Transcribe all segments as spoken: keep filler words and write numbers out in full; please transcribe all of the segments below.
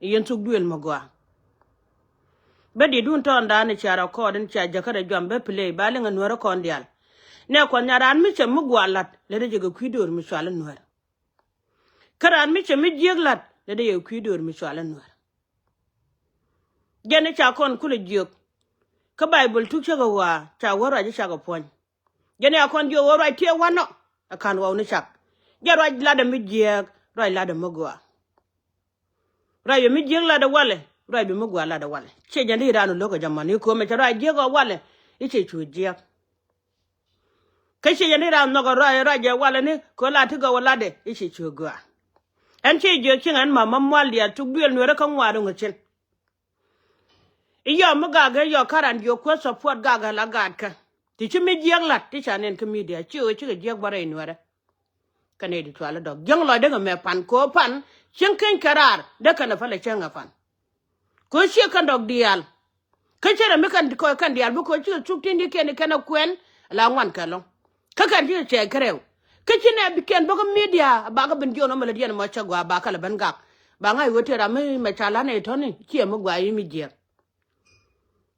Yɛn thuk duël mi gɔaa. Bä di̱t wun tɔɔndan i̱ cia rɔ kɔɔd in cia jäkä rɛ juam bä play ba liŋ ɛ nuäärä kɔn diaal. Nɛ kuɔth nya raan mi cɛ mi gua̱a̱ la̱t lät jɛ kɛ kui̱ döör mi cual in nuäär. Kä raan mi cɛ mi jiëk la̱t lät jɛ kɛ kui̱ döör mi cual in nuäär. Jɛn i̱ ca kɔn kulɛ jiök. Kä Baibol tuk cä kɛ ɣɔaa ca wä ruac i̱ cakɛ puɔ̱ny. Jɛn i̱ ca kɔn jiök ɣöö ruac tiee wanɔ ɛ ka̱n ɣɔw ni cak. Jɛ ruac latdɛ mi jiääk ruac latdɛ mi gɔaa. Ruac bi mi jiääk latdɛ walɛ ruac bi mi gɔaa latdɛ walɛ. Ciɛ jɛn i̱ raan lo̱k ɛ jɛ mɔni ko̱mɛ cɛ ruac jiääk ɣɔw walɛ i̱ cɛ cu jiääk. Kä ciɛ jɛn i̱ raan nhɔk ɛ ruac ruac ɛ walɛ ni ko̱ lat ti gɔw ɛ latdɛ i̱ cɛ cu gɔaa. Ɛn ciɛ jiök cieŋ ɛn ma̱m ma mual diaal tuk duël nueerä kä ŋuaar ro̱ŋ ɛ cin. I̱ yɔm mi gak ɛ yɔk karan jiök kuäth support gak ɛ la gaatkä. Ti ci mi jiäk la̱t ti ca nɛn kä media ci ɣöö cikɛ jiäk bä rɛy nuɛrɛ. Kɛ nɛy ti cual i̱ dɔk jiäk lɔcdä kɛ mɛ pan ko̱ pan cieŋ keny kɛ raar dee kɛn ɛ pälɛ cäŋ ɛ pan. Ko̱ ciɛ kɛn dɔk diaal. Kä cärɛ mi kɛn kɔc kɛn diaal bi ko̱ cikɛ cuk tin di kɛn i̱ kɛn ɛ kuɛn la ŋuan kɛ lɔ̱ŋ. Kä kɛn cikɛ cɛɛc kärɛw. Kä ci nɛ bi kɛn bä kä media ba kä ben jiɔn ɔmɛ lät yɛn mɔ cä gɔaa ba kä lɛ ben gak. Ba ŋa̱c ɣöö tëë ram mi mɛ ca la̱t nɛ i̱ tɔ̱ni ciɛ mi gɔaa i̱ mi jiɛɛk.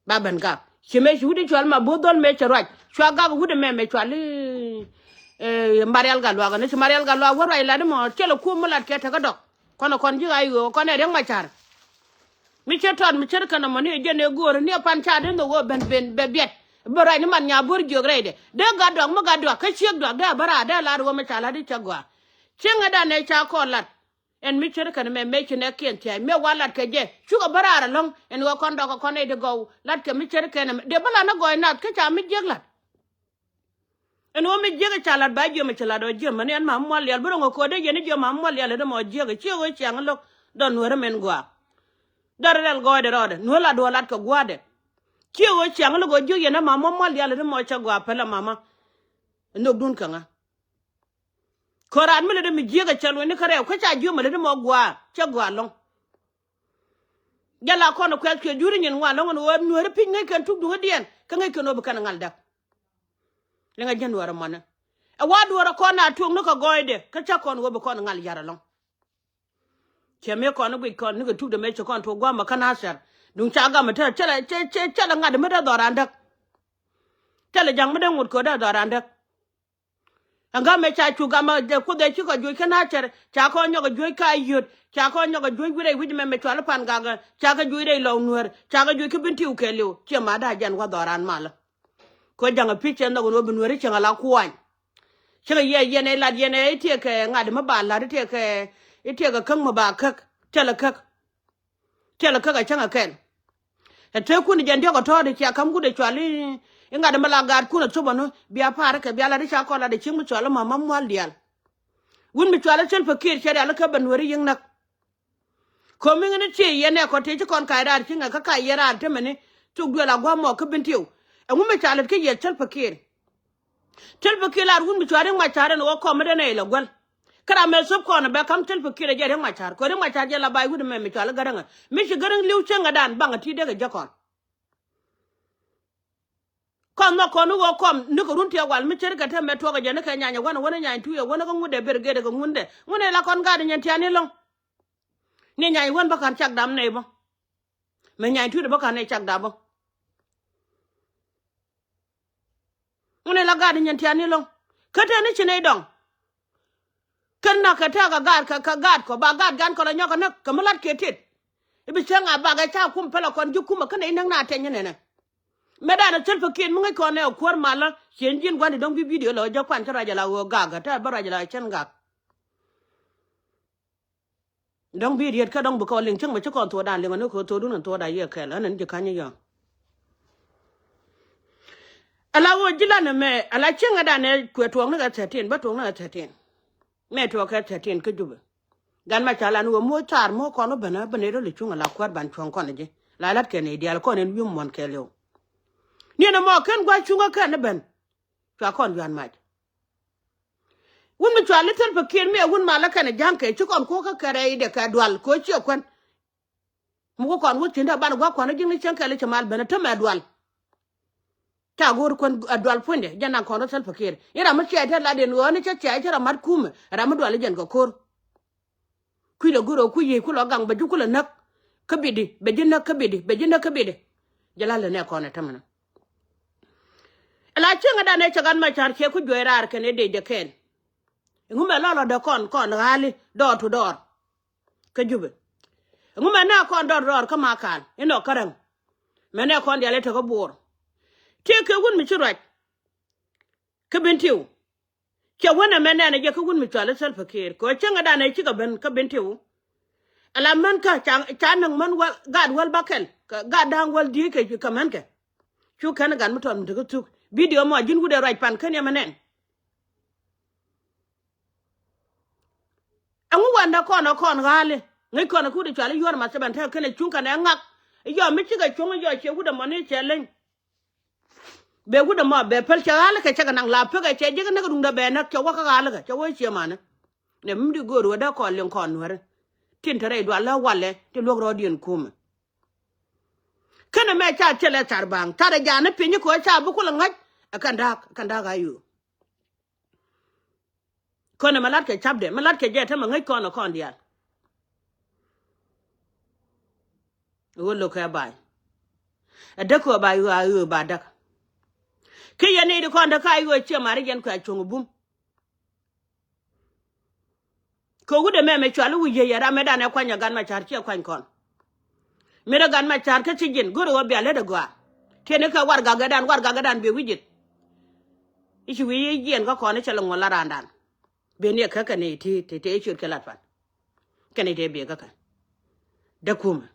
Ba ben gak ci mɛ ci wut i̱ cual ma bo̱o̱th dhɔl mɛ cɛ ruac cua gak wut ɛmɛ mɛ cual i̱, eh, Marial Gatluak ni ci Marial Gatluak wä ruac lat imɔ cɛ lɛ kuum mi lat kɛ tekä dɔk. Kɔn kɔn ji̱ ɣa̱c ɣöö kɔn ɛ Riek Macar. Mi ce̱t tɔt mi ce̱t kɛn ɔmɔ ni jɛn ëë go̱o̱r ni ɛ pan ca den dhok ɣöö ben ben bɛ biɛt. Bɛ ruac ni man nya bo̱r jiök rɛydɛ dee gat duak mi gat duak kä ciek duak dee a bä raar dee lar ɣöö mi ca lat i̱ cä gɔaa. Cieŋädan ɛ ca kɔn lat. Ɛn mi ce̱t kɛn mɛ mɛ ci nɛ kiɛn thia̱a̱c mɛ wa lat kɛ jɛ cukɛ bä raar ɛlɔ̱ŋ ɛn ɣöö kɔn dɔk kɛ kɔn nɛy ti gɔw lat kɛ mi ce̱t kɛn ɛmɛ dee bä lat ni gɔɔy nath kä ca mi jiäk lat. Ɛn ɣöö mi jiäk i̱ ca la̱t ba jiöm i̱ ci la̱t ɔ jiöm mäni ɛn ma̱a̱m muɔl lial bi rɔŋ ɛ ko̱o̱t dee yɛn i̱ jiöm ma̱a̱m muɔl lial i̱ dee mɔ jiäk i̱ ciɛ ɣöö ciaŋ lo̱k dɔn nueeri mɛn gua̱a̱. Dɔn rɛl gɔɔydɛ rɔɔdɛ nueer la duɔ̱ɔ̱r la̱t kɛ gua̱a̱dɛ. Ciɛ ɣöö ciaŋ lo̱k ɣöö jiök yɛn ɛn ma̱a̱m muɔl lial i̱ dee mɔ cɛ gua̱a̱ pälɛ ma̱a̱mä. Ɛ nhök duun käŋä. Ko̱ raan mi lät dee mi jiäk ɛ cɛ luɔ̱nyni kä rɛw kä ca jiöm ɛ lät dee mɔ gua̱a̱ cɛ gua̱a̱ lɔ̱ŋ. Jɛ la kɔn kuɛth cuɛ juri nyin ŋuan lɔŋ ɛn ɣöö nueeri pi̱c ŋäc kɛn tuk duŋädiɛn kä ŋäc kɛn ɣöö bi kɛn ŋal däk. Liŋɛ ji̱ nueeri mɔni ɛ wa duɔ̱ɔ̱r ɛ kɔn a tuɔ̱ŋni kɛ gɔɔydɛ kä cä kɔn ɣöö bi kɔn ŋal ya̱r ɛlɔ̱ŋ. Cɛ mëë kɔn guic kɔn nikɛ tuk dɛ mëë ci kɔn tuɔɔk gua̱a̱mɛ kä Nathɛr duŋ ca gamɛ te cä lɛ cä cä cä lɛ ŋa̱t mi te dhɔran däk. Cä lɛ ja̱ŋ mi dee ŋot kööt dee dhɔran däk. Ɛn ga̱mɛ ca cu gamɛ jɛ kuoth ɛ cikɔ juɔc kä Nathɛr ca kɔn nyɔkɛ juɔc ka yöt ca kɔn nyɔkɛ juɔc wi̱rɛ wi̱c mɛmɛ cual i̱ pan gakɛ ca kɛ juɔc rɛy lɔw nuäär ca kɛ juɔc kä Bentiu kɛɛliw ciɛ ma̱a̱ da̱a̱ jɛn wä dhɔran malä. Kɛ ja̱ŋ ɛ pi̱c cɛ nhɔk ɛn ɣöö bi nueeri cieŋ ala kuany. Cikɛ yɛ yɛn ɛ lat yɛn ɛ i̱ tiɛɛkɛ ŋa̱t mi ba la̱t i̱ tiɛɛkɛ i̱ tiɛɛkɛ käk mi ba käk. Thilɛ käk. Thilɛ käk ɛ cäŋ ɛ kɛl. Ɛ tëëkun jɛn diɔ̱k ɛ tɔ̱ɔ̱t i̱ cia ka̱m guut ɛ cual i̱ ŋa̱t mi la gaatkun ɛ thop ɛn ɣöö bia pa̱a̱r kɛ bia lat i̱ ca kɔn lat ɛ cieŋ mi cual i̱ ma̱ma̱ mual diaal. Wut mi cual i̱ Salva Kiir cɛ rial i̱ kä ben nueeri yi̱ŋ näk. Komi ŋäni tiey yɛn ɛ kɔ tëë ci kɔn kac raar ci ŋɛ kä kac yɛn raar temɛni thuk duël a gua̱a̱p mɔɔk kä Bentiu. Ɛŋu mi ca lät kä yɛ Salva Kiir. Salva Kiir lar wut mi cua Riek Macar ɛn ɣöö kɔm mi den ɛ ilɛ guäl. Kä ram mɛ thop kɔn ɛ bɛ ka̱m Salva Kiir ɛ jɛ Riek Macar kɛ Riek Macar jɛ la bac wut ɛmɛ mi cua lä Gäräŋ ɛ mi ci Gäräŋ li̱w cieŋädan baŋ ɛ ti dee kɛ jɛ kɔn. Kɔn nhɔk kɔn ni ɣöö kɔm ni kɛ run tiɛɛk wal mi ce̱tkɛ te mɛ tuɔɔk ɛ jɛ ni kɛ nyany ɛ wänɛ wänɛ nyany tuuc ɛ wänɛ kä ŋut dee ber gɛt ɛ kɛ ŋundɛ ŋun ɛ la kɔn gaat ɛ nyɛn tiani lɔ̱ŋ. Ni nyany wän bä ka̱n cak dam nɛy bä. Mɛ nyany tuuc dee bä ka̱n nɛy cak dam bä. Ŋun ɛ la gaat ɛ nyɛn tiani lɔ̱ŋ. Kä te ni ci nɛy dɔŋ. Kɛn nak kɛ tɛ̈k kɛ gaat kɛ kɛ gaat kɔ ba gaat gan kɔ la nyɔk kɛ näk kɛ mi lat kiɛ tet. I̱ bi cäŋ a bak ɛ ca kum pälɛ kɔn ji̱ kumɛ kä nɛy näk na tɛny inɛnɛ. Mɛ dan ɛ Salva Kiir mi ŋäc kɔn ɛ kuäär malä ciën ji̱n gua̱n ti dɔ̱ŋ bi bidio lɔ jɛ kuan cä ruac ala ɣöö gak ɛ tɛ̈ bä ruac ala cän gak. Dɔ̱ŋ bi riet kä dɔ̱ŋ bi kɔn liŋ cäŋ mɛ ci kɔn thuɔɔdan liŋ ɛ ni kɛ thuɔɔdun kɛ thuɔɔda yiëë kɛl ɣän ɛn ji̱ ka̱ny yɔ̱ɔ̱ŋ. Ala ɣöö ji̱ lan ɛmɛ ala cieŋädan ɛ kuɛ tuɔɔkni kɛ thirteen bä tuɔɔkni kɛ thirteen. Mɛ tuɔɔk kɛ thirteen kä Jubɛ. Gan ma ca lan ɣöö moc thaar mo̱o̱k kɔn wä ben ɛ ben ɛ röl i̱ cuŋ ala kuäär ban cuɔ̱ŋ kɔn ɛ ji̱ la la̱t kɛn i̱ diaal kɔn ɛn wi̱i̱ muɔ̱n kɛɛliw. Niɛn ɛmɔ kɛn gua̱c cuŋä kɛn ɛ ben. Cua kɔn yuan mac. Wun mi cua li Salva Kiir mi ɛ wun malä kɛn ɛ ja̱ŋ kɛ ci kɔn kuɔ̱k kä kɛ rɛydɛ kɛ dual kɛ ɣöö ciɛ kuän. Mi wä kɔn wä thi̱n dee ban gua̱k kuan wä ji̱n ni cieŋ kɛl i̱ cɛ mal ben ɛ tämɛ dual. Ca go̱o̱r kuän ɛ dual puɔ̱nydɛ jɛn naŋ kɔn rɔ Salva Kiir in ram mi ciɛɛc te lat in ɣöö ni cä ciɛɛc cä rɔ ma̱t kumɛ ram mi dual i̱ jɛn kɛ ko̱r. Kui̱ lɛ go̱o̱r ɛ kui̱ yiëë ku lɔ gaŋ bɛ ji̱ ku lɛ näk. Kä bidi bɛ ji̱ näk, kä bidi bɛ ji̱ näk, kä bidi. Jɛ la lɛ nɛ kɔn ɛ tämɛ nɔ. Ala cieŋ ɛ dan ɛ cɛ gan ma ca̱r ciɛ ku juɔc raar kɛn ɛ dee jɛ kɛn. Ɛŋu mɛ lɔlɔ dee kɔn kɔn ɣa̱li dɔɔr tu dɔɔr. Kä Jubɛ. Ɛŋu mɛ nɛ kɔn dɔɔr dɔɔr kä Makal inɔ kä Räŋ. Mɛ nɛ kɔn diali tekä Buɔr. Tiek kɛ wun mi ci ruac. Kä Bentiu. Cɛ wänɛ mɛ nɛn ɛ jɛ kä wun mi cuali Salva Kiir kɛ ɣöö cäŋɛ danɛ cikɛ ben kä Bentiu. Ala män kä ca, ca näk män wäl, gaat wäl bäkɛl kɛ gaat da̱a̱ŋ wäl di̱i̱t kɛ, kɛ män kɛ. Cu kɛn gat mi tɔt mi tekä thuk. Bidio mɔ ji̱n wut ɛ ruac pan kä niɛmɛ nɛn. Ɛŋu wandä kɔn ɛ kɔn ɣa̱li ŋäc kɔn ɛ kut ɛ cuali yuɔ̱r ma thibɛn tekɛ kɛn ɛ cuŋ kɛn ɛ ŋak. Yɔ mi cikɛ cuŋ yɔ ciɛ wut ɛ mɔni cɛ leny. Bɛ wut ɛmɔ bɛ päl cɛ ɣa̱likä cɛ kɛ naŋ la pekɛ cɛ ji̱ kɛ näk ruŋdɛ bɛ näk cɛ wä kä ɣa̱likä cɛ wä ciɛ manɛ. Nɛ mi di go̱o̱r wä dee kɔn liŋ kɔn nuäri. Tin te rɛy dual lä walɛ ti luäk rɔɔdiɛn kumɛ. Känɛ mɛ ca thilɛ thar ba̱a̱ŋ thar ɛ ja̱a̱n ni piny kɛ ɣöö ca bi kulɛ ŋa̱c. Ɛ kɛn da̱a̱k, ɛ kɛn da̱a̱k a yo̱o̱. Kɔnɛ mi latkɛ capdɛ mi latkɛ jɛ tämɛ ŋäc kɔn ɛ kɔn diaal. Ɣöö lo̱kɛ ba̱a̱y. Ɛ däk kɛ ba̱a̱y ɣöö a ɣöö ba däk. Kä yɛn nɛy di kɔn däk ka ɣöö ciɛ mari yɛn kuɛ a cuɔ̱ŋ bum. Kɛ wut ɛmɛ mɛ cuali wi̱c yɛ yɛ ram mɛ danɛ kuany ɛ gan ma ca̱r ciɛ kuany kɔn. Mirɛ gan ma ca̱r kä ci ji̱n go̱rɛ ɣöö bia lät ɛ gɔaa. Tiɛni kɛ warɛgak ɛ dan, warɛgak ɛ dan biɛ wi̱c ji̱n. I̱ ci wi̱c i̱ jiɛn kä kɔn i̱ cɛ lɛ ŋuɔ̱l la raandan. Beni ɛ kä kɛn i̱ ti ti ti i̱ ciöt kɛ lat pan. Kɛn i̱ ti biɛ kä kɛ dee kumɛ.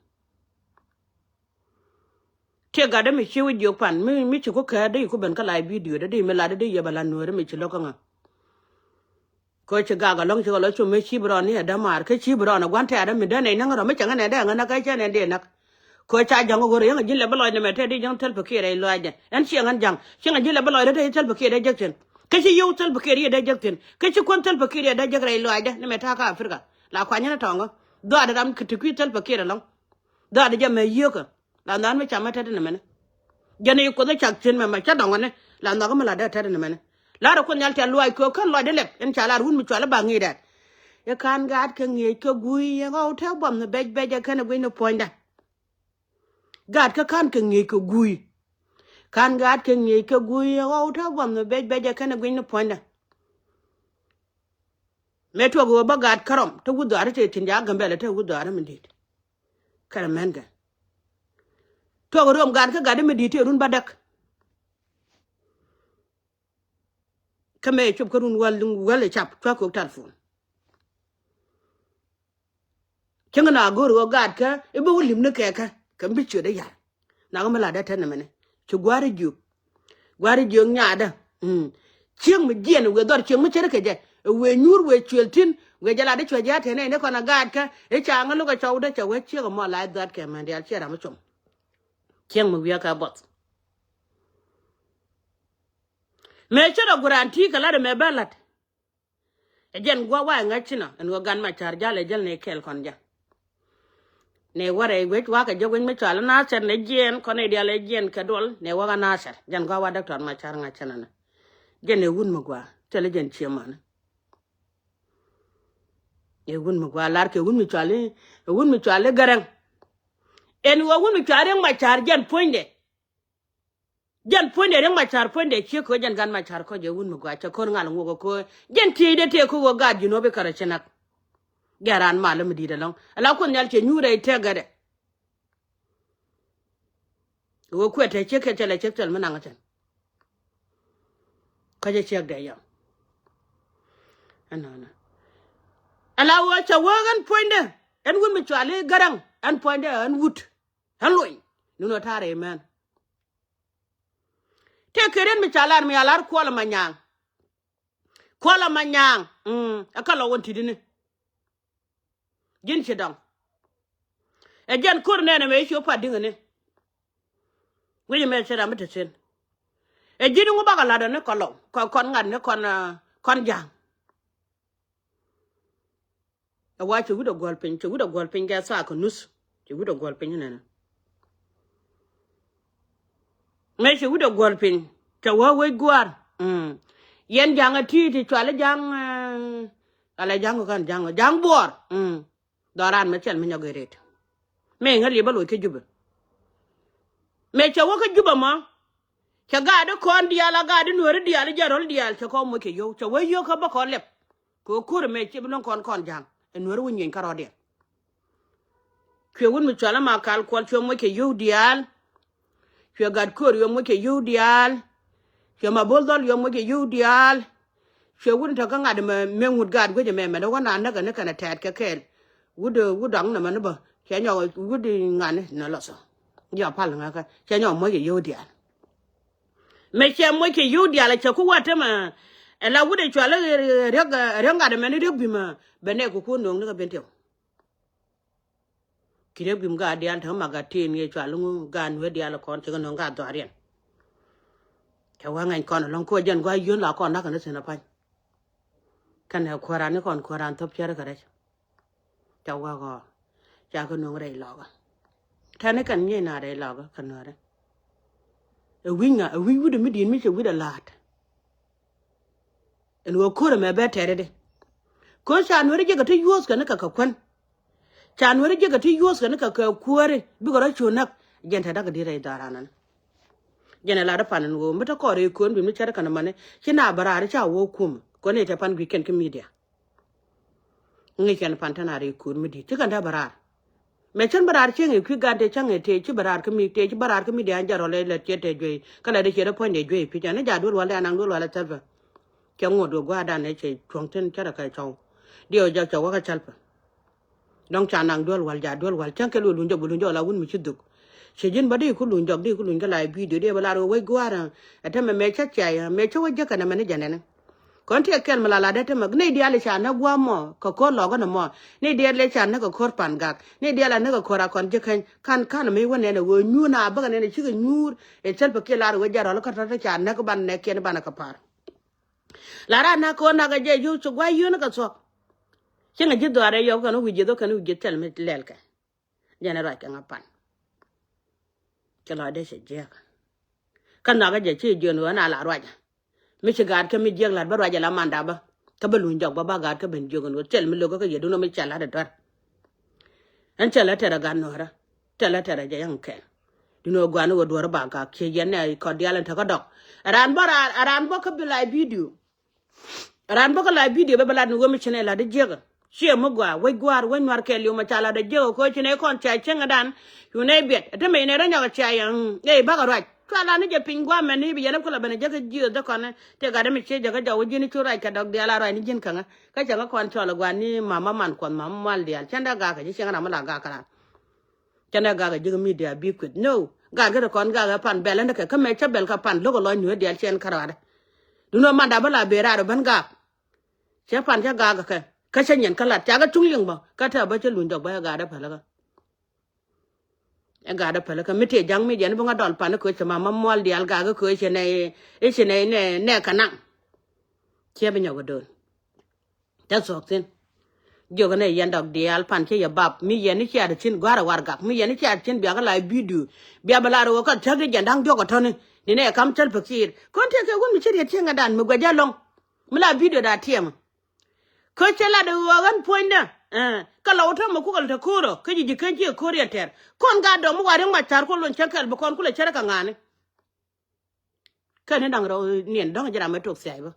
Tiɛ gatdä mi ci wä jiök pan mi, mi ci ku kɛɛt dee i̱ ku ben kä live video dee dee mi lat dee dee yɛ bɛ la nueeri mi ci lo̱k kä ŋa. Kɛ ci gak alɔ̱ŋ ci kɛ lɔ cum mi ci bi rɔɔn ni ɛ dämaar kä ci bi rɔɔn ɛ gua̱n tɛ̈rä mi dee nɛy näŋ rɔ mi cɛ ŋä nɛ dee ŋä näk kä cɛ nɛ dee näk. Kɛ ca ja̱ŋ ɣöö rɛ yäŋ a ji̱n lɛ bi lɔcdɛ mɛ te di ja̱ŋ thil pikir rɛy lɔaacdɛ. Ɛn cieŋ ɛn ja̱ŋ cieŋ a ji̱n lɛ bi lɔcdɛ te thil pikir rɛy jek thi̱n. Kä ci yio̱w thil pikir yɛ dee jek thi̱n. Kä ci kuän thil pikir yɛ dee jek rɛy lɔaacdɛ ni mɛ ta̱a̱ kä Africa. La kuany ni tɔ̱ŋä. Dhuaatdɛ ram kɛ ti kui̱ thil pikir ɛlɔ̱ŋ. Dhuaatdɛ jɛ mɛ yio̱kä. La nhan mi camä tet ni mɛni. Jɛn i̱ kuoth i̱ cak thi̱n mɛ mɛ cä dɔ̱ŋäni. La nhɔk mi la dee tet ni mɛni. La̱rä kuoth nhial tial luaac köök kän lɔcdɛ lɛp in ca lar wun mi cual i̱ ba ŋi̱i̱c dɛt. I̱ ka̱n gaat kɛ ŋi̱eec kɛ gui̱i̱ i̱ ɣɔw te buɔth ni bɛc bɛc ɛ kɛn ɛ gui̱ny ni puɔ̱nydɛ. Gaat kä ka̱n kɛ ŋi̱eec kɛ gui̱i̱. Ka̱n gaat kɛ ŋi̱eec kɛ gui̱i̱ ɛ ɣɔw te buɔth ni bɛc bɛc ɛ kɛn ɛ gui̱ny ni puɔ̱nydɛ. Mëë tuɔk ɣöö bä gaat kärɔm te wut dhɔaari te thi̱n ca Gambɛlɛ te wut dhɔaari mi di̱i̱t. Kɛnɛ mɛnkɛ tuɔk ɣöö rom gaat kä gatdi mi di̱i̱t te run bädäk. Kä mëë cop kä run wäl, wäl ɛ cap cua kök telephone. Cäŋ na go̱o̱r ɣöö gaatkä i̱ bi wä li̱m ni kɛɛkä kɛ mi bi ciötdä ya̱r. Nakä mi la̱tdä tɛn ɛmɛnɛ ci gua̱a̱ri jiök. Gua̱a̱ri jiök nyaatdä. Mm. Cieŋ mi jiɛn ɛ wëë dhɔr cieŋ mi ce̱tkɛ jɛ ɛ wëë nyuur wëë cuël thi̱n wëë jɛ lat i̱ cuɛ jia̱a̱t tɛn ɛn i̱ kɔn ɛ gaatkä i̱ ca ŋä lo̱k ɛ cɔwdä cɛ wee ciek ɛmɔ la̱th dha̱a̱t kɛ mɛn diaal ciɛ ram mi com. Cieŋ mi wiakä buɔth. Mëë cä rɔ gua̱ran ti̱i̱ kɛ la̱t ɛmɛ bä la̱t. Ɛ jɛn gua̱ wa ɛ ŋäc cinɔ ɛn ɣöö gan ma ca̱r ja̱l ɛ jäl nɛ kɛɛl kɔn ja̱. Nɛ wärɛ wec wakɛ jɛ wec mi cɔal i̱ Nathɛr nɛ jiɛɛn kɔn nɛ diaal ɛ jiɛɛn kɛ duɔl nɛ wäk a Nathɛr jɛn gua̱ wa däk tɔt ma ca̱r ŋa̱c cinɔ nɛ. Jɛn ɛ wun mi gua̱ thilɛ jɛn ciëmanä. Ɛ wun mi gua̱ lar kɛ wun mi cɔal i̱, ɛ wun mi cɔal i̱ Gɛrɛŋ. Ɛn ɣöö wun mi cɔal Riɛk ma ca̱r jɛn puɔ̱nydɛ. Jɛn puɔ̱nydɛ Riɛk ma ca̱r puɔ̱nydɛ ciek kɛ ɣöö jɛn gan ma ca̱r kɔc ɛ wun mi gua̱ cɛ ko̱r ŋal ŋuɔk ɛ ko̱ jɛn tiecdɛ tëë kä ɣöö gaat ji̱n ɣöö bi kärɛ ci nak. Gɛr raan malä mi di̱i̱t ɛlɔ̱ŋ ala Kuoth Nhial cɛ nyuur rɛy tɛk gɛtdɛ. Ɣöö kuɛ te ciek kɛ thilɛ ciek thil mi naŋ cɛn. Kä jɛ ciek dee yɔm. Ɛnɔnɔ ala ɣöö cɛ wee ɣän puɔ̱nydɛ ɛn wut mi cɔal i̱ Gɛrɛŋ ɛn puɔ̱nydɛ ɛn wut. Ɛn lony ni nɔ ta̱a̱ rɛy mɛn. Tëë kɛ riet mi ca lar mi a lar Kuɔl Manyaŋ. Kuɔl Manyaŋ. Mm, ɛ kä lɔ wä ti̱tdini. Ji̱n ci dɔŋ. Ɛ jɛn ko̱r nɛɛnɛ mɛ i̱ ci wä pat di̱ŋäni. Wi̱c mɛ ci ram mi te thi̱n. Ɛ ji̱n i̱ ŋu bakɛ la̱t ɔ ni kɔn lɔ kɔn, kɔn ŋa̱t ni kɔn, ah, kɔn ja̱a̱ŋ. Ɛ wa cɛ wi̱cdɛ guɔ̱l piny, cɛ wi̱cdɛ guɔ̱l piny kɛ thaak kɛ nuth. Cɛ wi̱cdɛ guɔ̱l piny nɛnɛ. Mëë cɛ wi̱cdɛ guɔ̱l piny cɛ wä wec gua̱a̱r. Mm. Yɛn ja̱ŋ ɛ ti̱i̱ ti cual i̱ ja̱ŋ, eh, ala ja̱ŋ kɔn ja̱ŋ, ja̱ŋ buɔɔr. Mm. Dhɔran mɛ thil mi nyɔk i̱ ret. Mëë ŋä liep bä loc kä Jubɛ. Mëë cɛ wä kä Jubɛ mɔ. Cɛ gaat di kɔn diaal a gaat di nuääri diaal i̱ jɛ rɔl diaal cɛ kɔn moc kɛ yio̱w cɛ wee yio̱w kä bä kɔn lɛp. Kɛ ɣöö ko̱r ɛmɛ ci bi lo̱ŋ kɔn kɔn ja̱a̱ŋ ɛ nuääri wä nyieny kä rɔɔdiɛn. Cuɛ wut mi cual ama kal kuɔl cuɛ moc kɛ yio̱w diaal. Cuɛ gat ko̱r yio̱w moc kɛ yio̱w diaal. Cuɛ ma bo̱l dhɔl yio̱w moc kɛ yio̱w diaal. Cuɛ wut ni tɔ̱ kä ŋa̱t mɛ mɛ ŋut gaat guic ɛmɛ mɛ ni wä na näk ɛn ni kɛn ɛ tɛɛt kɛ kɛɛl. Wut wut dɔŋ nɛ mɛ ni bä cɛ nyɔk wut ŋa̱t ni nɔ lɔthɔ. Jɔ pal ŋäkä cɛ nyɔk moc kɛ yio̱w diaal. Mɛ cɛ moc kɛ yio̱w diaal cɛ ku wä temɛ. Ɛ la wut ɛ cual riäk riäk ŋa̱t ɛmɛ ni riäk bimɛ bɛ nɛ ku ku no̱o̱ŋ ni kɛ ben tiɛw. Ki riäk bim gaat diaal te kä mak gat tin yɛ cual ŋu gaat nueer diaal kɔn cɛ kɛ no̱o̱ŋ gaat dhɔariɛn. Cɛ wä ŋɛny kɔn ɛlɔ̱ŋ kuɔ jɛn gua̱c yio̱n la kɔn da̱k kɛn ni thi̱n apa̱ny. Kɛn ɛ kuääran ni kɔn kuääran thop cär kɛ rɛc. Ca wä kɔ ca kɛ no̱o̱ŋ rɛy lɔkä. Tɛni kɛn nyiey na rɛy lɔkä kɛ nuäärä. Ɛ wi̱c ŋa ɛ wi̱c wi̱cdɛ mi di̱i̱t mi cɛ wi̱cdɛ la̱a̱t. Ɛn ɣöö ko̱r ɛmɛ bɛ tɛɛri di. Ko̱r ca nuäri jiäkä ti yuɔ̱th kɛn ni kɛ kɛ kuän. Ca nuäri jiäkä ti yuɔ̱th kɛn ni kɛ kɛ kuääri bikɛ rɔ cu näk. Jɛn tɛ da̱k di rɛy dhɔaran ɛn. Jɛn ɛ lat ɛ pan ɛn ɣöö mi te kɔɔr ɛ ko̱n bi mi cär kɛn ɛmɛni ci na bɛ raar ca wä kum. Kɔn ɛ tɛ pan gui̱c kɛn kä midia. Ŋi̱c kɛn pan te na rɛy ko̱n mi di̱i̱t ci kɛn te bɛ raar. Mɛ cän bä raar cieŋ i̱ kui̱ gat tëë cäŋ i̱ tëë ci bä raar kä mi tëë ci bä raar kä mi dia̱a̱n jɛ rɔl i̱ lät ciɛ tëë juey kä lät i̱ ciɛ rɔ puɔ̱nydɛ juey pi̱c ɛn i̱ ja̱ duel wal dɛ anaŋ duel wal ɛ thäpä. Cɛ ŋot wä gua̱a̱r dan i̱ cɛ cuɔ̱ŋ thi̱n cä rɔ kɛ cɔw. Diɛw jɛ cɛ wä kä cäl pä. Dɔ̱ŋ ca naŋ duel wal ja̱ duel wal cäŋ kɛ luɔl luny jɔk bä luny jɔk la wun mi ci dhuk. Cɛ ji̱n bä di ku luny jɔk di ku luny kä la i̱ bidio di bä lar wä wec gua̱a̱r ɛ tämɛ mɛ cä ciay mɛ cä wä jäkɛ nɛ mɛ ni jɛ nɛni. Kɔn ti kɛl mi la lat dee ti mɛ ni diaal i̱ ca näk gua̱a̱ mɔ kɛ ko̱r lɔkä ni mɔ. Ni diaal i̱ ca näk kɛ ko̱r pan gak ni diaal a näk kɛ ko̱r a kɔn ji̱ käny. Kan kan mi wä nɛn ɛ ɣöö nyuur na bäkɛ nɛn ɛ cikɛ nyuur. Ɛ cäl pɛ kiɛ lar ɛ ɣöö jɛ rɔl kä tɔ̱ ti ca näk ban nɛ kiɛn ban ɛ kɛ pa̱r. La ran na ko̱r nak ɛ jɛ yio̱w ci gua̱a̱ yio̱w ni kɛ thuɔ̱k. Cieŋ ɛ ji̱ dhɔaar ɛ yɔk kɛn wi̱c ji̱ dhok kɛn wi̱c ji̱ thil mi lɛl kɛ. Jɛn ɛ ruac kɛ ŋa pan. Cɛ lɔcdɛ cɛ jiɛk. Kä nhɔakä jɛ ci jiön ɣöö na la ruacä. Mi ci gaat kä mi jiɛk la̱t bä ruacä la manda bä kä bä luny jɔk bä ba gaat kä ben jiök ɛn ɣöö thil mi lo̱kä kä yɛ duundä mi cɛ la̱t ɛ duer. Ɛn cɛ lä tɛrɛ gat nuäärä. Cɛ lä tɛrɛ jɛ yäŋ kɛn. Duundä ɣöö gua̱a̱n ɣöö duäärä ba gak ciɛ yɛn nɛ kɔt diaal ɛn tekä dɔk. Ɛ raan bä raan ɛ raan bä kä bi la i̱ bidio. Ran bä kä la bidio bɛ bɛ lat ni wä mi ci nɛ lat di jiäkä. Ciɛ mi gɔaa wec gua̱a̱r wec nua̱r kɛɛliw mɛ ca lat di jiäkä koci nɛ kɔn cia cieŋädan. Cu nɛ biɛt ɛ te mec nɛ rɔ nyɔk cia yɛ. Ŋey bakɛ ruac cua lat ni jɛ piny gua̱a̱ mɛn ni bi yɛn ɛ kulɛ ben ɛ jäkä jiöth dee kɔn. Tëë gat dee mi cië jäkä jɔk wä ji̱n cu ruac kɛ dɔk diaal a ruac ni ji̱n käŋä. Kä cɛ kä kɔn cɔl ɛ gua̱a̱r ni mama man kuɔth mama mual diaal cɛn dee gak kɛ ci cieŋädan mi la gak kɛ lat. Cä nɛ gak a ji̱ kɛ midia bi kueth no. Gak kɛ ti kɔn gak ɛ pan bɛl ɛn kɛ kä mɛ cä bɛl kɛ pan lo̱k ɛ lɔc nueer diaal cɛn kärɔadɛ. Duundɛ manda bä la ben raar ɛ ben gak. Cɛ pan cä gak kɛ kä cä nyiɛn kä lat ca kɛ cuŋ liŋ bä kä tɛ bä cä luny dɔk bä ɛ gat ɛ päl kä. Ɛ gat ɛ päl kä mi tëë ja̱ŋ mi jɛn bi ŋa dɔl pan kä cɛ ma ma mual diaal gak kä cɛ nɛ i̱ cɛ nɛ nɛ kɛ naŋ. Ciɛ bi nyɔk ɛ do̱n. Cä thuɔ̱k thi̱n. Jiök ni yɛn dɔk diaal pan ci yɛ bap mi yɛn ni ciaat thi̱n gua̱a̱r ɛ warɛgak mi yɛn ni ciaat thi̱n bia kä la bidio. Bia bɛ la rɛ wä kä thiäk di jɛn da̱ŋ diɔ̱k ɛ tɔ̱ni ni nɛ kam thil pekir kɔn tëë kɛ wun mi ci riet cieŋädan mi guɛc jɛ lɔ̱ŋ. Mi la bidio da tiɛmä. Kä cɛ lat ɛ ɣöö ɣän puɔ̱nydä. Kä la wä täämɛ kukɛ lɛ te ko̱rä kä ji̱ ji̱ ken ci ɛ ko̱r yɛ tɛr kɔn gat dɔ̱ŋ mi wa riäŋ ma ca̱r kɔn luɔ̱n cäŋ kɛl bi kɔn kulɛ cärä kɛ ŋa̱a̱ni. Kɛn ni da̱ŋ rɛw niɛn dɔ̱ŋ ji̱ ram ɛ tok thia̱a̱c bä.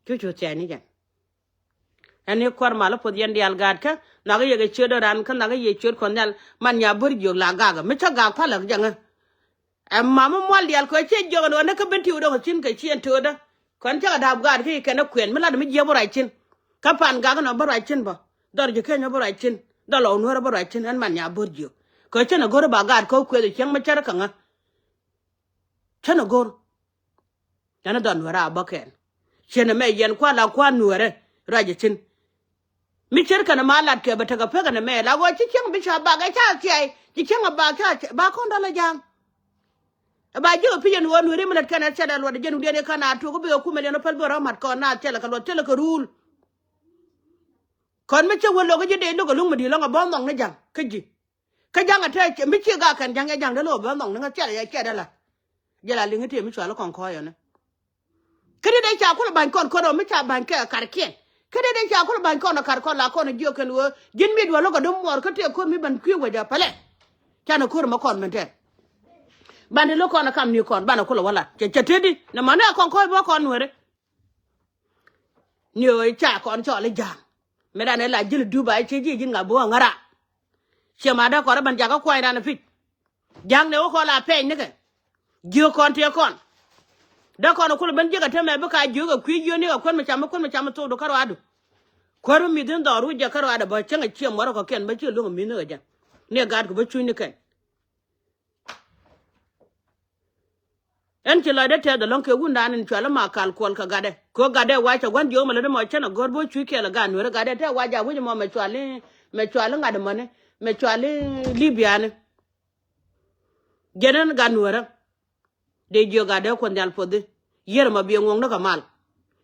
Cu cu thia̱a̱c ni jɛn. Ɛn ni kuäär mal ɛ puɔth yɛn diaal gaatkä nhɔakä yɛ kɛ ciötdä ran kä nhɔakä yɛ ciöt kuɔth nhial man nya bär jiök la gakä mi cä gak palä jäŋä. Ɛ mam mi mual diaal kɛ ciɛ jiök ɛn ɣän kä ben tiw dɔ̱ŋ ɛ thi̱n kɛ ciɛn töötdä. Kɔn cä kɛ da̱a̱p gaat kä i̱ kɛn ɛ kuɛn mi lat mi jiäk bä ruac thi̱n. Kä pan gak ɛn ɔ bä ruac thi̱n bä dhɔr ji̱ keny ɔ bä ruac thi̱n dhɔr lɔw nuäär ɔ bä ruac thi̱n ɛn man nya bär jiök. Kɛ cä nɛ go̱r ɛ ba gaat kɛ kuɛth ɛ cieŋ mi cär kä ŋä. Cä nɛ go̱r. Ɛn dhɔn nuɛrɛ a bä kɛn. Ciɛn ɛmɛ yɛn kua̱r la kua̱r nuɛrɛ ruac ɛ thi̱n. Mi cär kɛn ma lat kɛ bɛ tekɛ pek ɛn ɛmɛ la ɣɔɔ ci cieŋ bi ca bak ɛ ca thiay ci cieŋ ɛ bak ca ba kɔn dɔl ɛ ja̱a̱ŋ. Ɛ ba ji̱ ɛ pi̱c ɛn ɣöö nuɛri mi lät kɛn ɛ thilɛ luɔt ɛ jɛn wi̱diɛn i̱ kɛn a tuɔk bi ɛ kumɛ liɛn ɛ päl bi rɔ mat kɔn na thilɛ kɛ luɔt thilɛ kɛ ruul. Kɔn mi cä wä lo̱k kä ji̱ dee lo̱k ɛ luŋ mi di̱i̱t lɔ̱ŋ ɛ bä nhɔk ni ja̱ŋ kä ji̱. Kä ja̱ŋ a te mi ci gak kɛn ja̱ŋ ɛ ja̱ŋ de lo̱k bä nhɔk ni ŋä ciɛl ɛ ciɛt ala. Jɛ la liŋ i̱ tëë mi cual i̱ kɔn kɔɔyɔni. Kä ti dee ca kulɛ ba̱ny kɔn kɔn ɔ mi ca ba̱ny kɛ karkiɛn. Kä dee dee ca kulɛ ba̱ny kɔn ɛ ka̱r kɔn la kɔn ɛ jiök kɛn ɣöö ji̱n mi duɔl lo̱k ɛ dom muɔɔr kä tëë ko̱r mi ban kui̱ wec ɛ pälɛ. Canɛ ko̱r mɛ kɔn mɛn tɛr. Ban ti lo̱k kɔn ɛ kam ni kɔn banɛ kulɛ wä lat cɛ cɛ tëëdi nɛ mani a kɔn kɔc bä kɔn nuɛri. Ni ɣöö ca kɔn cɔl i̱ ja̱a̱ŋ. Mëë dan ɛ la ji̱l dup a i̱ ci ji̱ ji̱n ŋa bo̱o̱ ŋära. Ciɛ ma dee kɔn i̱ ban jakä kuany dan i̱ pi̱c. Ja̱a̱ŋ ni wä kɔn la pɛɛny nikɛ. Jiök kɔn tiɛ kɔn. Dee kɔn i̱ kulɛ ben jiäk ɛ temɛ bikɛ a jiök ɛ kui̱ jiök ni kɛ kuän mi cam mi kuän mi cam mi thokdu kä ruaadu. Kuäär mi mi̱th in dhɔr wi̱c jɛ kä ruaadɛ bä cäŋ ɛ ciɛ muɔrä kɔ̱kiɛn bä ciɛ luäŋ ɛ mi̱th nikɛ jɛ. Ni ɛ gaatku bä cuny nikɛn. Ɛn ci lɔcdɛ tɛth ɛlɔ̱ŋ kɛ wundan in cuali ma kal kuɔl kɛ gatdɛ kɛ ɣöö gatdɛ wac cɛ gua̱n jiök mɛ lätdɛ mɔ cɛn ɛ gɔ̱r bä cuc kɛɛl ɛ gat nueeri gatdɛ tɛth wac a wi̱c mɔ mɛ cuali mɛ cuali ŋa̱t mɔni mɛ cuali Libyani. Jɛn ɛn gat nueerä. Dee jiök gatdɛ kuɔth nhial puɔthi. Yier ɛmɔ biɛ ŋuɔ̱ŋni kɛ mal.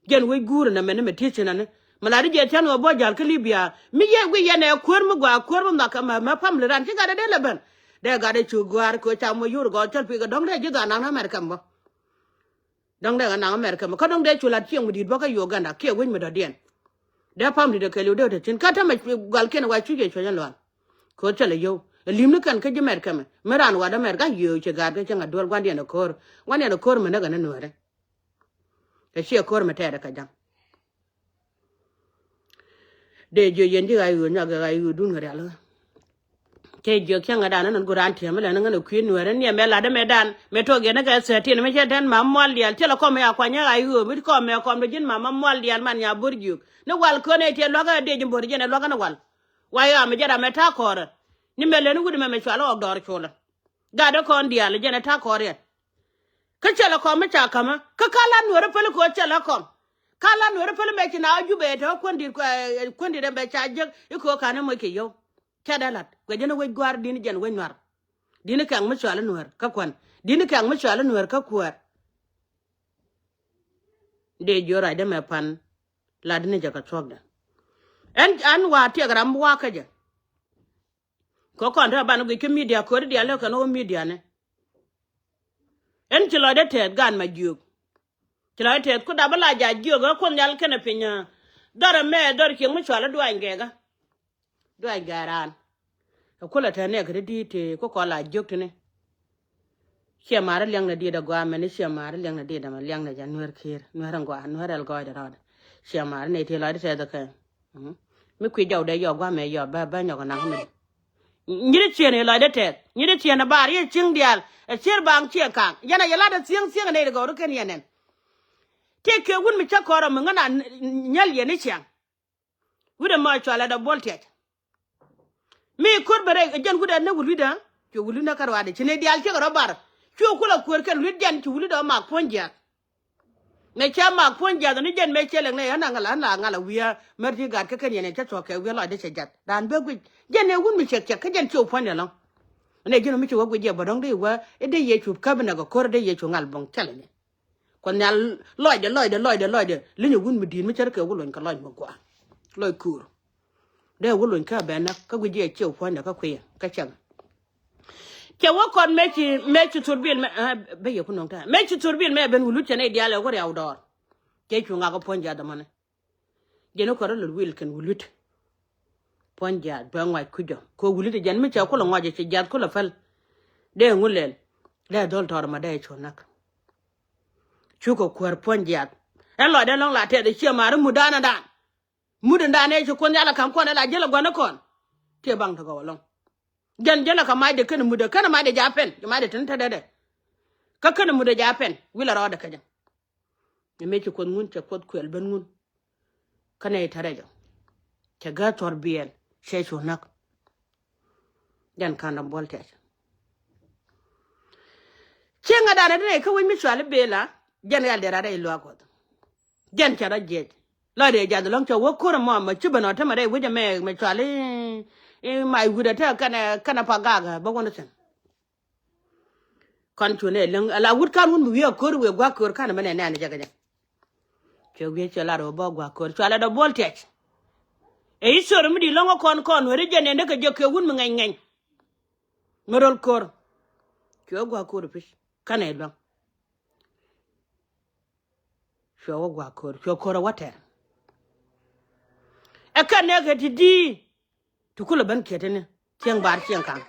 Jɛn wec guur ɛn ɛmɛni mɛ tiec cin ɛni. Mɛ la di jiɛth cän ɣöö bä jäl kä Libya mi yɛ wi̱i̱ yɛn ɛ kuäär mi gɔaa kuäär mi nhɔak ɛmɛ mɛ family ran ci gatdɛ dee lɛ ben. Dee gatdɛ cu gɔ̱a̱r kɛ ɣöö ca mɔ yur gɔɔth cäl pi̱i̱ kɛ dɔ̱ŋ dee ji̱ dhɔaar naŋ ni America mɔ. Dɔ̱ŋ dee ɣä naŋ America mɔ kä dɔ̱ŋ dee cu lat cieŋ mi di̱i̱t bä kä Uganda kiɛ wec mi dɔ̱diɛn. Dee family dee kɛɛliw dee te thi̱n kä te mɛ gualkiɛn ɛ wa cuc ɛ cuec ɛn lual. Kɛ ɣöö thilɛ yio̱w ɛ li̱mni kɛn kä ji̱ mɛt kɛmɛ mi raan wat America yio̱w ci gaatkä cieŋ a duel gua̱ndiɛn ɛ ko̱r. Gua̱ndiɛn ɛ ko̱r mi näk ɛn ɛ nueeri. Ɛ ciɛ ko̱r mi tɛɛt ɛ kɛ ja̱ŋ. Dee jiök yɛn ji̱ ɣa̱c ɣöö nyɔak ɣa̱c ɣöödun kɛ rial ɣä. Cɛ jiök cäŋ ɛ dan ɛn ɣän go̱o̱r an tiɛm ilɛn ɣän ɛ kui̱ nueeri ni ɛmɛ latdä mɛ dan mɛ tuɔk yɛn ɛ kɛ thirteen mɛ cɛ tɛn ma mual diaal thilɛ kɔm ɛ a kuany ɛ ɣa̱c ɣöö mi kɔm ɛ kɔm dɔ ji̱n ma ma mual diaal man nya bo̱r jiök ni wal kön ɛ tiɛ luakä ɛ dee ji̱ bo̱r jiɛn ɛ luakä ni wal. Wa ɣa̱ mi jɛ ram ɛ ta̱a̱ kɔɔrä ni mɛ leni wut mɛ mɛ cual ɣɔk dɔɔr culä. Gatdä kɔn diaal jɛn ɛ ta̱a̱ kɔɔr yɛn. Kä cɛ lɛ kɔm mi ca ka̱mä kä ka la nueeri päli kɛ ɣöö cɛ lɛ kɔm. Ka la nueeri päli mɛ ci na ɣä Jubɛ te ɣä kuändit kuändit ɛmɛ ca jiäk i̱ kɛ ɣöö ka̱n ɛ moc kɛ yio̱w. Cɛ dee la̱t kuɛ jɛn ɛ wec gua̱a̱r di̱n jɛn wec nua̱r. Di̱n kɛŋ mi cuali nueer kä kuän. Di̱n kɛŋ mi cuali nueer kä kuäär. Dee jiö racdä mɛ pan. Latdä ni jɛ kɛ thuɔ̱kdɛ. Ɛn an wa̱a̱ tiɛk ram bi wa̱a̱ kä jɛ. Kɛ kɔn te ban guic kä midia kööri diaal lɛ kɛn ɣöö midia ni. Ɛn ci lɔcdä tɛth gan ma jiök. Ci lɔcdä tɛth ku dap bi la jac jiök ɛ kuoth nhial kɛnɛ piny. Dhɔr ɛmɛ dhɔr cieŋ mi cual i̱ duany gɛɛkä. Duany gɛɛ raan. Ɛ kulɛ te nɛɛk kɛ ti di̱i̱t ti ku kɔn la jiök tini. Ciɛ ma̱a̱r i̱ liɛŋnɛ diet ɛ gɔaa mɛn i̱ ciɛ ma̱a̱r i̱ liɛŋnɛ diet ɛmɛ liɛŋnɛ jɛ nueer ki̱i̱r nueer ɛn gɔaa nueer ɛl gɔɔydɛ rɔɔdɛ. Ciɛ ma̱a̱r i̱ nɛy ti lɔcdä tɛth ɛ kɛn. Mi kui̱ jɔwdɛ yɔk gua̱a̱mɛ yɔk bä bä nyɔk ɛ naŋ mi. Nyi ti ciën i̱ lɔcdä tɛth nyi ti ciën ɛ bar yɛ cieŋ diaal ɛ cier baŋ ciɛ kaŋ yɛn a yɛ lat ɛ thieŋ thieŋ ɛ nɛy ti gɔw ri ken yɛn ɛn. Tëë kɛ wun mi cä kɔrɔ mi ŋän a nyäl yɛn i̱ ciaŋ. Wi̱dɛ ma cɔal ɛ dɔ buɔl tiɛc. Mi ko̱r bɛ rɛy ɛ jɛn wi̱dɛ ni wului̱dä. Cuɛ wului̱dä kä ruaadɛ ci ni diaal ciek rɔ bar. Cuɛ kulɛ kueer kɛn lui̱t jɛn ci wului̱dä mak puɔ̱ny jiath. Mɛ cä mak puɔ̱ny jiath ni jɛn mɛ ciɛ lɛŋ nɛ ɣän a ŋäl ɣän a ŋäl a wi̱i̱ mär ti gat kä kɛn yɛn ɛ cä cuɔk kɛ wi̱i̱ lɔcdä cɛ jath raan bɛ guic. Jɛn ɛ wun mi ciɛk ciɛk kä jɛn ciɛ wä puɔ̱nydɛ lɔ̱ŋ. Nɛ jɛn mi ci wä guic jɛ bä dɔ̱ŋ dee wä i̱ dee Yecu käp inɛ kɛ ko̱r i̱ dee Yecu ŋal buɔ̱ŋ cä lɛ ni. Kuɔth nhial lɔcdɛ lɔcdɛ lɔcdɛ lɔcdɛ li̱ny ɛ wun mi di̱i̱t mi cär kɛ wä lony kɛ lɔc mi gua̱a̱. Lɔc kuur. Dee wä lony kä bɛn näk kä guic jiɛ ciɛ puɔ̱nydɛ kä kui̱ kä cäŋ. Cɛ wä kɔn mëë ci mëë ci thurbil mɛ bä yɛ ku nɔŋ ta̱a̱ mëë ci thurbil mɛ ben wä lut cɛ nɛy diaal ɛ wä riaw dɔɔr. Cɛ cu ŋak kä puɔ̱ny jiath ɛmɔni. Jɛn i̱ kɔn rɔ lät wil kɛn wi̱i̱ lui̱t. Puɔ̱ny jiaath bɛ ŋuac kui̱c jɔ kɛ wi̱i̱ lui̱t jɛn mi cɛ kulɛ ŋuac cɛ jiaath kulɛ päl. Dee ŋu lɛl dee dhɔl tɔɔr ma dee cu näk. Cukɛ kuäär puɔ̱ny jiaath. Ɛn lɔcdɛ lɔ̱ŋ la tɛth ɛ ciɛ ma̱a̱r i̱ mutdan ɛ dan. Mut in dan ɛ ci kuɔn nhial ɛ ka̱m kɔn ɛ la jiäl ɛ gua̱n ɛ kɔn. Ciɛ baŋ te gɔw ɛlɔ̱ŋ. Jɛn jɛn ɛ kɛ macdɛ kɛn mutdɛ kɛn macdɛ ja̱ pɛn macdɛ tin te dee dɛ. Kä kɛn mutdɛ ja̱ pɛn wi̱lɛ rɔɔdɛ kɛ jɛ. Ɛ mëë ci kuoth ŋun cɛ kuoth kuɛl ben ŋun. Kä nɛy te rɛc ɔ cɛ gäth thɔr biɛɛl cɛ cu näk. Jɛn ka̱n dɔ̱ŋ buɔl tɛc. Cieŋ ɛ danɛ ti nɛy kä wec mi cuali bela. Jɛn ɣɛl dee rat rɛy luaak kuɔth. Jɛn cɛ rɔ jiɛc. Lɔcdɛ jath lɔ̱ŋ cɛ wä ko̱r ɛmɔ mɛ ci ben ɔ te mɛ rɛy wec ɛmɛ mɛ cuali. I̱ mac wi̱dɛ te kɛnɛ kɛnɛ pa gak bä wä ni thi̱n. Kɔn cu nɛ läŋ ala wut kan wun mi wi̱i̱ a ko̱r wi̱i̱ gua̱k ko̱r kan mɛ nɛ nɛn jɛ kɛ jɛ. Cɛ wi̱i̱ cɛ lat wä bä gua̱k ko̱r cua lat dɔ buɔl tiɛc. Ɛ i̱ cor mi di lɔ̱ŋ ɛ kɔn kɔn weri jɛ nɛn dee kɛ jɛ kɛ wun mi ŋɛny ŋɛny. Mi rol ko̱r. Cuɛ gua̱k ko̱r pi̱c kan ɛ luäŋ. Cuɛ wä gua̱a̱k ko̱r cuɛ ko̱r ɛ wä tɛr. Ɛ kɛn nɛ kɛ ti di. Ti kulɛ ben kiɛ ti ni cieŋ bar cieŋ kaŋ.